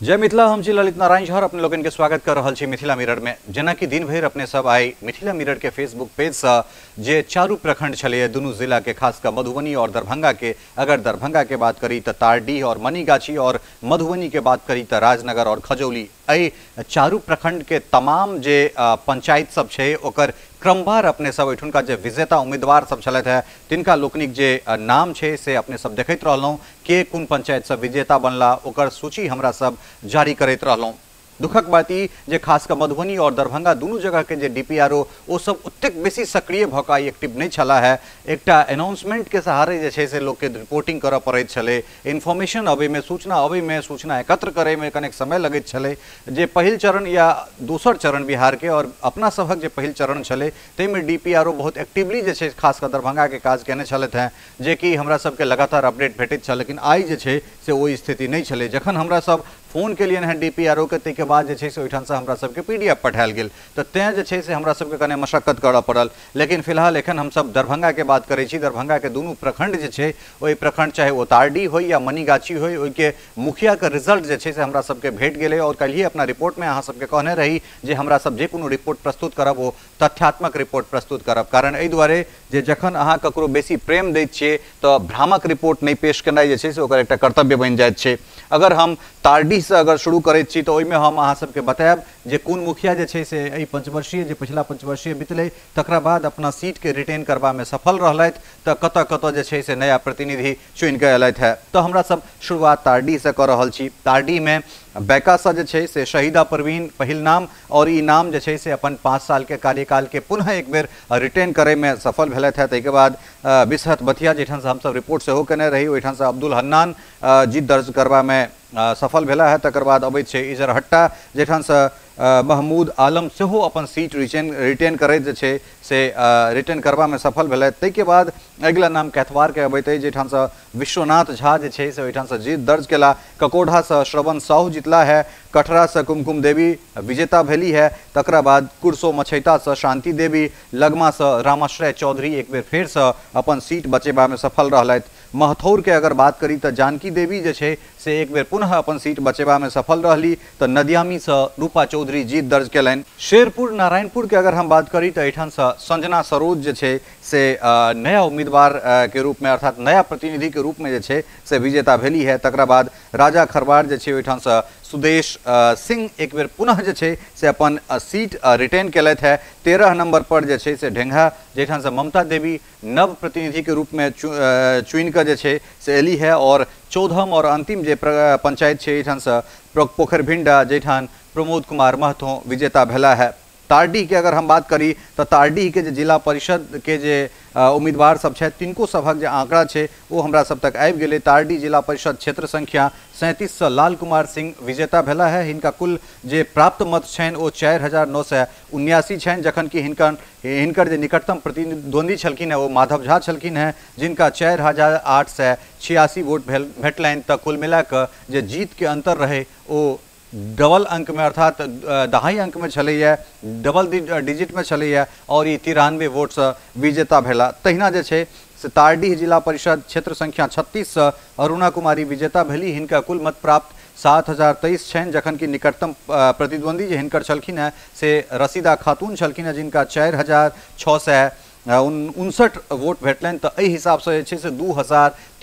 जय मिथिला। हम छी ललित नारायण झा, अपने लोगन के स्वागत कर रहल छी मिथिला मिरर में। जेना कि दिन भरि अपने सब आई मिथिला मिरर के फेसबुक पेज से जे चारू प्रखंड छलै दुनू जिला के, खासकर मधुबनी और दरभंगा के, अगर दरभंगा के बात करी तो तारडीह और मनीगाछी और मधुबनी के बात करी तो राजनगर और खजौली, एहि चारू प्रखंड के तमाम जे पंचायत सब छै ओकर क्रमवार अपने सब एठुनका जे विजेता उम्मीदवार सब छलथि है तिनका लोकनिक जे नाम छै से अपने सब देखैत रहलहुँ के कोन पंचायत सब विजेता बनला ओकर सूची हमरा सब जारी करैत रहलहुँ। दुखक बात ई जे खासकर मधुबनी और दरभंगा दुनू जगह के जे डीपीआरओ ओ सब ओतेक बेसी सक्रिय भऽ कऽ एक्टिव नहीं छला है। एकटा अनाउंसमेंट के सहारे जे छै से लोकके रिपोर्टिंग करऽ पड़ैत छलै, इन्फॉर्मेशन अबैमे, सूचना अबैमे, सूचना एकत्र करैमे कनेक समय लगैत छलै। जे पहिल चरण या दोसर चरण बिहार के और अपना सभक जे पहिल चरण छलै ताहिमे डीपीआरओ बहुत एक्टिवली जे छै खासकर दरभंगाके काज केने छलथि हेँ, जेकि हमरा सबके लगातार अपडेट भेटैत छल। लेकिन आइ जे छै से ओ स्थिति नहि छलै। जखन हमरा सब फोन केलियनि हेँ डीपीआरओ के ताहिके बाद जे छै से ओहिठामसँ हमरा सबके पीडीएफ पठायल गेल, तऽ तेँ जे छै से हमरा सबके कने मशक्कत करऽ पड़ल। लेकिन फिलहाल एखन हमसब दरभंगाके बात करै छी। दरभंगाके दुनू प्रखंड जे छै ओहि प्रखंड चाहे ओ तारडीह होइ या मनीगाछी होइ ओहिके मुखियाके रिजल्ट जे छै से हमरा सबके भेट गेलै। और काल्हिए अपना रिपोर्टमे अहाँ सबके कहने रही जे हमरा सब जे कोनो रिपोर्ट प्रस्तुत करब ओ तथ्यात्मक रिपोर्ट प्रस्तुत करब, कारण एहि दुआरे जे जखन अहाँ ककरो बेसी प्रेम दैत छियै तऽ भ्रामक रिपोर्ट नहि पेश केनाइ जे छै से ओकर एकटा कर्तव्य बनि जाइत छै। अगर हम तारडीहसँ अगर शुरू करैत छी तऽ ओहिमे हम अहाँ सबके बतायब जे कोन मुखिया जे छै से एहि पंचवर्षीय जे पिछला पंचवर्षीय बितलै तकरा बाद अपना सीटके रिटेन करबामे सफल रहलथि, तऽ कतऽ कतऽ जे छै से नया प्रतिनिधि चुनि कऽ अयलथि हेँ। तऽ हमरा सब शुरुआत तारडीहसँ कऽ रहल छी। तारडीहमे बैकासँ जे छै से शहीदा परवीन पहिल नाम, और ई नाम जे छै से अपन 5 साल के कार्यकाल के पुनः एक बेर रिटेन करैमे सफल भेलथि हेँ। ताहिके बाद बिसहत बथिया जाहिठामसँ हमसब रिपोर्ट सेहो केने रही ओहिठामसँ अब्दुल हन्नान जीत दर्ज करबामे सफल भेला है। तकर बाद अबैत छै इजरहट्टा जाहिठामसँ महमूद आलम सेहो अपन सीट रिटेन करैत जे छै से रिटेन करबामे सफल भेलथि। ताहिके बाद अगिला नाम कैथवारके अबैत अछि जाहिठामसँ विश्वनाथ झा जे छै से ओहिठामसँ जीत दर्ज केला। ककोढ़ासँ श्रवण साहू जितला है, कटरासँ कुमकुम देवी विजेता भेली है। तकरा बाद कुरसो मछैतासँ शांति देवी, लगमासँ रामाश्रय चौधरी एक बेर फेरसँ अपन सीट बचेबामे सफल रहलथि। महथौरके अगर बात करी तऽ जानकी देवी जे छै से एक बेर पुनः अपन सीट बचेबामे सफल रहली, तऽ नदियामीसँ रूपा चौधरी जीत दर्ज केलनि। शेरपुर नारायणपुर के अगर हम बात करी तऽ एहिठामसँ संजना सरोज जे छै से नया उम्मीदवार के रूप में अर्थात नया प्रतिनिधि के रूप में जे छै से विजेता भेली है। तकरा बाद राजा खरवार जे छै ओहिठामसँ सुदेश सिंह एक बेर पुनः जे छै से अपन सीट रिटेन केलथि है। 13 नंबर पर जे छै से ढेंगा जाहिठामसँ ममता देवी नव प्रतिनिधि के रूप में चुनि कऽ जे छै से एली है। और 14म और अंतिम जे पंचायत छै एहिठामसँ पोखरभिंडा जाहिठाम प्रमोद कुमार महतो विजेता भेला है। तारडीह के अगर हम बात करी तऽ तारडीह के जे जिला परिषद के जे उम्मीदवार सब छथि तिनको सभक जे आंकड़ा छै ओ हमरा सब तक आबि गेलै। तारडीह जिला परिषद क्षेत्र संख्या 37 लाल कुमार सिंह विजेता भेला है। हिनका कुल जे प्राप्त मत छनि ओ 4979 छनि, जखन कि हिनकर जे निकटतम प्रतिद्वंदी छलखिन हेँ ओ माधव झा छलखिन हेँ जिनका 4886 वोट भेटलनि। तऽ कुल मिलाकऽ जे जीतके अंतर रहै ओ डबल अंक में अर्थात दहाई अंक में छलैया, डबल डिजिट में छलैया और ई 93 वोटसँ विजेता भेला। तहिना जे छै से तारडीह जिला परिषद क्षेत्र संख्या 36 अरुणा कुमारी विजेता भेली। हिनका कुल मत प्राप्त 7023 छनि, जखन कि निकटतम प्रतिद्वंदी जे हिनकर छलखिन हेँ से रसीदा खातून छलखिन हेँ जिनका 4659 वोट भेटलनि। तऽ एहि हिसाबसँ जे छै से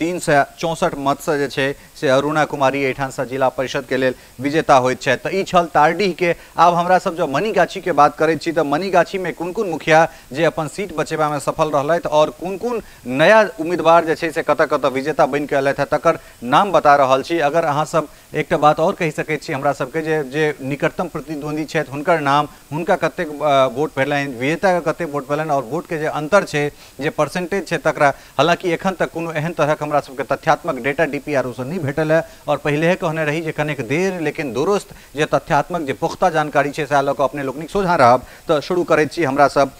2364 मतसँ जे छै से अरुणा कुमारी एहिठामसँ जिला परिषदके लेल विजेता होइत छथि। तऽ ई छल तारडीहके। आब हमरा सब जब मनीगाछीके बात करैत छी तऽ मनीगाछीमे कोन कोन मुखिया जे अपन सीट बचेबामे सफल रहलथि और कोन कोन नया उम्मीदवार जे छै से कतऽ कतऽ विजेता बनि कऽ अयलथि तकर नाम बता रहल छी। अगर अहाँ सब एकटा बात आओर कहि सकैत छी हमरा सबके जे जे निकटतम प्रतिद्वंदी छथि हुनकर नाम, हुनका कतेक वोट भेलनि, विजेताके कतेक वोट भेलनि और वोटके जे अंतर छै जे परसेंटेज छै तकरा, हालांकि एखन तक कोनो एहन तरहक हमरा सबके तथ्यात्मक डेटा डीपीआरओ से नहीं भेटल है और पहिले कहने रही जे कनेक देर लेकिन दुरुस्त जे तथ्यात्मक जे पुख्ता जानकारी छै सएह लऽ कऽ अपने लोकनिक सोझाँ रहब। तऽ शुरू करैत छी हमरा सब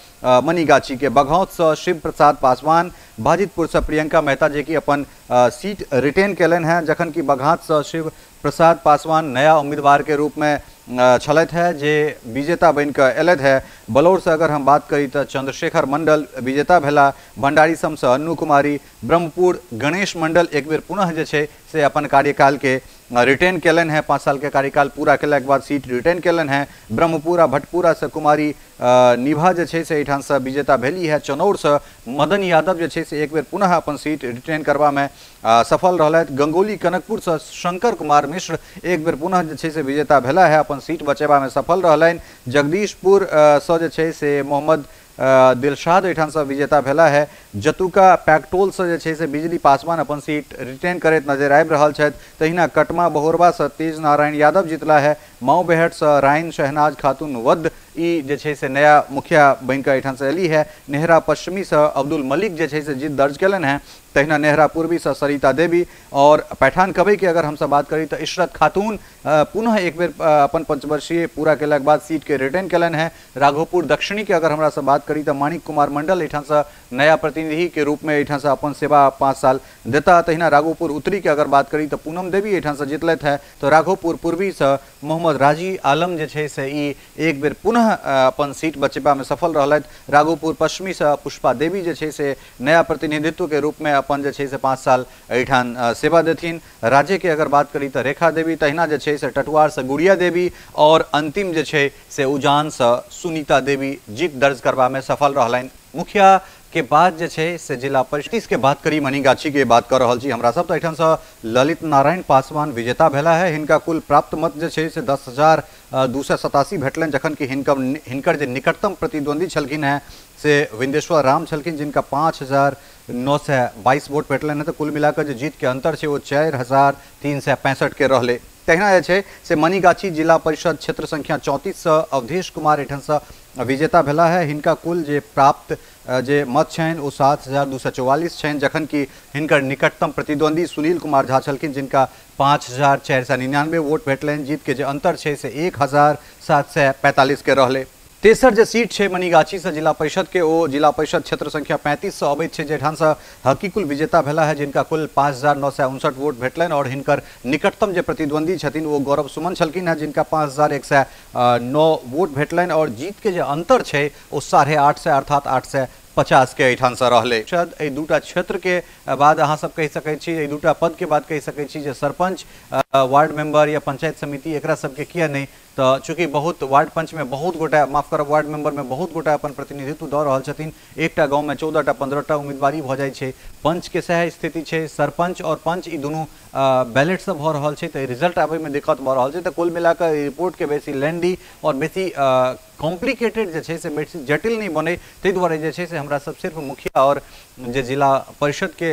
मनीगाछी के। बघौतसँ शिव प्रसाद पासवान, बाजितपुरसँ प्रियंका मेहता जे कि अपन सीट रिटेन केलनि हेँ, जखन कि बघातसँ शिव प्रसाद पासवान नया उम्मीदवार के रूप में छलथि है जे विजेता बनि कऽ अयलथि है। बलौरसँ अगर हम बात करी तऽ चंद्रशेखर मंडल विजेता भेला, भंडारी समसँ अन्नू कुमारी, ब्रह्मपुर गणेश मंडल एक बेर पुनः जे छै से अपन कार्यकालके रिटेन केलनि हैं। 5 साल के कार्यकाल पूरा केलाके बाद सीट रिटेन केलनि हैं। ब्रह्मपुरा भटपुरा से कुमारी निभा जे छै से एहिठामसँ विजेता भेली है। चनौरसँ मदन यादव जे छै से एक बेर पुनः अपन सीट रिटेन करबामे सफल रहलथि। गंगोली कनकपुरसँ शंकर कुमार मिश्र एक बेर पुनः जे छै से विजेता भेला है, अपन सीट बचेबामे सफल रहलनि। जगदीशपुर सँ जे छै से मोहम्मद दिलशाद एहिठामसँ विजेता भेला है। जतुका पैकटोलसँ जे छै से बिजली पासवान अपन सीट रिटेन करैत नजर आबि रहल छथि। तहिना कटमा बहोरबासँ तेज नारायण यादव जितला है। माओ बेहटसँ राइन शहनाज खातून वद्द ई जे छै से नया मुखिया बनिकऽ एहिठामसँ एली है। नेहरा पश्चिमीसँ अब्दुल मलिक जे छै से जीत दर्ज केलनि हैं। तहिना नेहरा पूर्वीसँ सरिता देवी और पैठान कबई के अगर हमसब बात करी तऽ इशरत खातून पुनः एक बेर अपन पंचवर्षीय पूरा केलाके बाद सीट के रिटर्न केलनि हैं। राघोपुर दक्षिणी के अगर हमरा सब बात करी तऽ माणिक कुमार मंडल एहिठामसँ नया प्रतिनिधि के रूप में एहिठामसँ अपन सेवा 5 साल देता। तहिना राघोपुर उत्तरी के अगर बात करी तऽ पूनम देवी एहिठामसँ जितलथि है। तऽ राघोपुर पूर्वीसँ मोहम्मद राजी आलम जे छै से ई एक बेर पुनः अपन सीट बचेबामे सफल रहलथि। राघोपुर पश्चिमीसँ पुष्पा देवी जे छै से नया प्रतिनिधित्व के रूप में अपन जे छै से 5 साल एहिठाम सेवा देथिन। राज्य के अगर बात करी तऽ रेखा देवी, तहिना जे छै से टटुआरसँ गुड़िया देवी और अंतिम जे छै से उजानसँ सुनीता देवी जीत दर्ज करबामे सफल रहलनि। मुखिया के बाद जे छै से जिला परिषद के बात करी, मनीगाछी के बात कर रहल छी हमरा सब, तऽ एहिठामसँ ललित नारायण पासवान विजेता भेला है। हिनका कुल प्राप्त मत जे छै से 10,287 भेटलनि, जखन कि हिनकर जे निकटतम प्रतिद्वंदी छलखिन हैं से विंदेश्वर राम छलखिन, जिनका 5,922 वोट भेटलनि हैं। तऽ कुल मिलाकर जे जीत के अंतर छै ओ 4,365 के रहलै। तहिना जे छै से मनीगाछी जिला परिषद क्षेत्र संख्या 34 सँ अवधेश कुमार एहिठामसँ विजेता भेला है। हिनका कुल जे प्राप्त जे मत छनि ओ 7,244 छनि, जखन कि हिनकर निकटतम प्रतिद्वंदी सुनील कुमार झा छलखिन, जिनका 5,499 वोट भेटलनि। जीत के जे अंतर छै से 1,745 के रहलै। तेसर जे सीट छै मनीगाछी से जिला परिषद के ओ जिला परिषद क्षेत्र संख्या 35 से अबैत छै, जाहिठामसँ हकीकुल विजेता भेला है, जिनका कुल 5,959 वोट भेटलनि और हिनकर निकटतम जे प्रतिद्वंदी छथिन ओ गौरव सुमन छलखिन हैं, जिनका 5,109 वोट भेटलनि और जीत के जे अंतर छै ओ 850 अर्थात 850 के एहिठामसँ रहलै। शायद एहि दूटा क्षेत्र के बाद अहाँ सब कहि सकै छी, एहि दूटा पद के बाद कहि सकै छी जे सरपंच, वार्ड मेंबर या पंचायत समिति एकरा सबके किया नहि, तऽ चूँकि बहुत वार्ड पंच में बहुत गोटा, माफ करब, वार्ड मेंबर में बहुत गोटा अपन प्रतिनिधित्व दऽ रहल छथिन। एकटा गाँव में 14टा 15टा उम्मीदवारी भऽ जाइ छै। पंच के सएह स्थिति छै, सरपंच और पंच ई दुनू बैलेटसँ भऽ रहल छै, तऽ रिजल्ट आबैमे दिक्कत भऽ रहल छै। तऽ कुल मिलाकऽ रिपोर्टके बेसी लेंदी और बेसी कॉम्प्लिकेटेड जे छै से बेसी जटिल नहि बनै, ताहि दुआरे जे छै से हमरा सब सिर्फ मुखिया और जे जिला परिषद के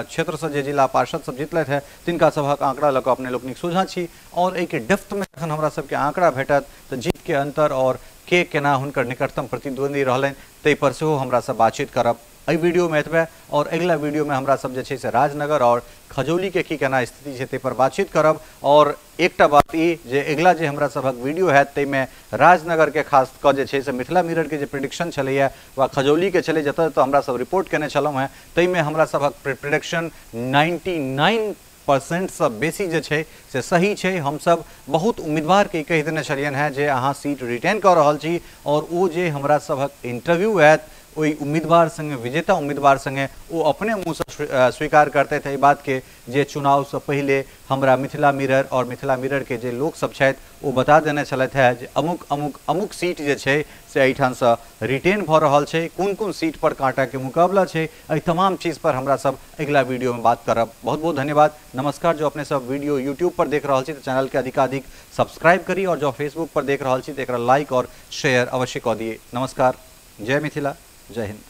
क्षेत्रसँ जे जिला पार्षद सब जितलथि है तिनका सभक आंकड़ा लऽ कऽ अपने लोकनिक सोझाँ छी। और एहिके डेप्थमे जखन हमरा सबके आंकड़ा भेटत तऽ जीत के अंतर और के केना हुनकर निकटतम प्रतिद्वंदी रहलनि ताहि पर सेहो हमरा सब बातचीत करब। एहि वीडियो में एतबे, और अगिला वीडियो में हमरा सब जे छै से राजनगर और खजौली के की केना स्थिति छै ताहि पर बातचीत करब। और एकटा बात ई जे अगिला जे हमरा सभक वीडियो हैत ताहिमे राजनगर के खास कऽ जे छै से मिथिला मिरर के जे प्रेडिक्शन छलैए वा खजौली के छलै, जतऽ जतऽ हमरा सब रिपोर्ट केने छलहुँ हेँ ताहिमे हमरा सभक प्रेडिक्शन 99% सँ बेसी जे छै से सही छै। हमसब बहुत उम्मीदवारके कहि देने छलियनि हेँ जे अहाँ सीट रिटेन कऽ रहल छी, और ओ जे हमरा सभक इंटरव्यू हैत ओहि उम्मीदवार संगे, विजेता उम्मीदवार संगे, ओ अपने मुँहसँ स्वीकार करते थे एहि बातके जे चुनावसँ पहिले हमरा मिथिला मिरर और मिथिला मिरर के जे लोक सब छथि ओ बता देने छलथि हेँ जे अमुक अमुक अमुक सीट जे छै से एहिठामसँ रिटेन भऽ रहल छै, कोन कोन सीट पर काँटाके मुकाबला छै। एहि तमाम चीज़ पर हमरा सब अगिला वीडियो में बात करब। बहुत बहुत धन्यवाद, नमस्कार। जो अपने सब वीडियो यूट्यूब पर देख रहल छी तऽ चैनल के अधिकाधिक सब्सक्राइब करी, और जो फेसबुक पर देख रहल छी तऽ एकरा लाइक और शेयर अवश्य कऽ दिए। नमस्कार, जय मिथिला, जय हिंद।